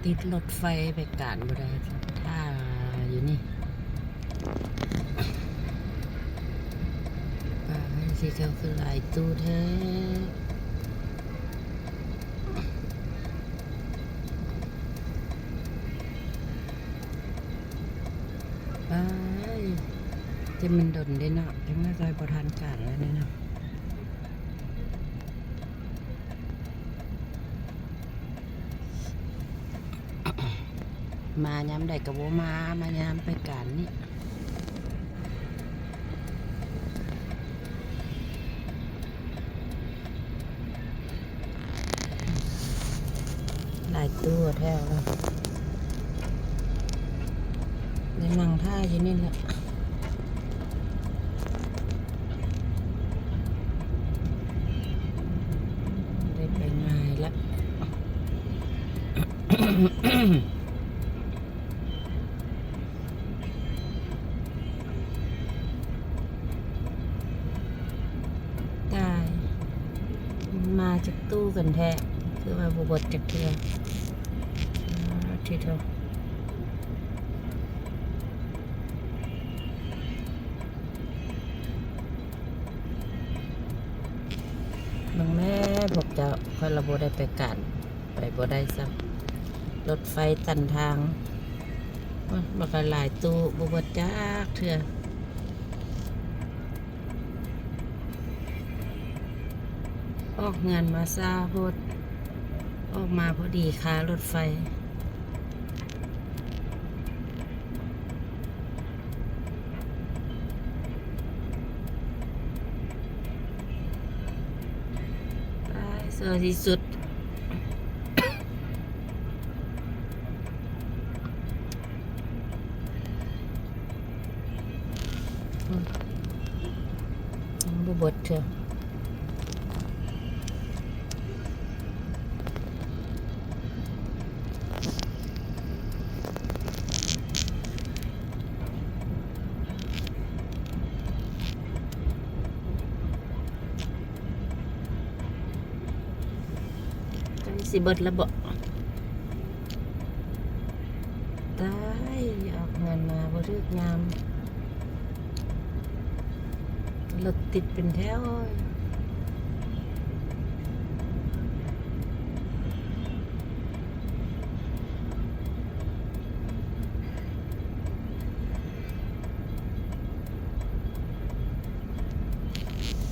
ຕິດລົດໄຟໄປການບໍ່ໄດ້ ຖ້າຢູ່ນີ້. ປາ ຊິເຈົ້າຄືຫຼາຍຕູ້ແທ້. ປາ ແຕ່ມັນດົນເດ້ເນາະ ຈັ່ງວ່າໃສ່ບໍ່ທັນການແລ້ວນີ້ເນາະ. ມາຍາມໃດກໍບໍ່ມາ ມາຍາມໄປການນີ້. ຫຼາຍຕູ້ແທ້ວ່າ ໄດ້ນັ່ງຖ້າຢູ່ນີ້ແຫຼະ ໄດ້ໄປງ່າຍລະ. ຕາຍ ມາຈັກຕູ້ກັນແທ້ ຄືວ່າບໍ່ເບິດຈັກເທື່ອ. ອາ ທິໂທ ເບິ່ງແມ້ພວກເຈົ້າ ຂ້ອຍລະບໍ່ໄດ້ໄປການ ໄປບໍ່ໄດ້ຊ້ຳ ລົດໄຟຕັນທາງ. ໂອ້ຍ ບັກຫຼາຍຕູ້ ບໍ່ເບິດຈັກເທື່ອ. ອອກເຮືອນມາຊ້າໂພດ ອອກມາພໍດີຄາລົດໄຟ. ຕາຍ ຊົ່ວທີ່ສຸດ. ອືມ ຍັງບໍ່ເບິດເທື່ອ. ໃກ້ຊິເບິດແລ້ວເບາະ? ຕາຍ ອອກເຮືອນມາບໍ່ຖືກຍາມ ລົດຕິດເປັນແຖວ.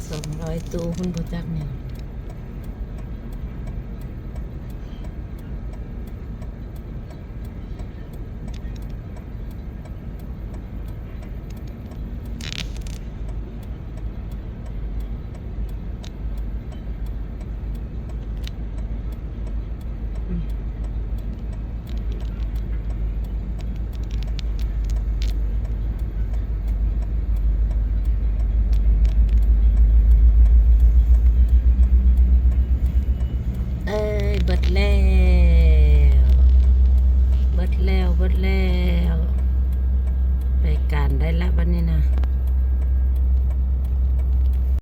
ສອງຮ້ອຍຕູ້ພຸ້ນ ບໍ່ຈັກແມ່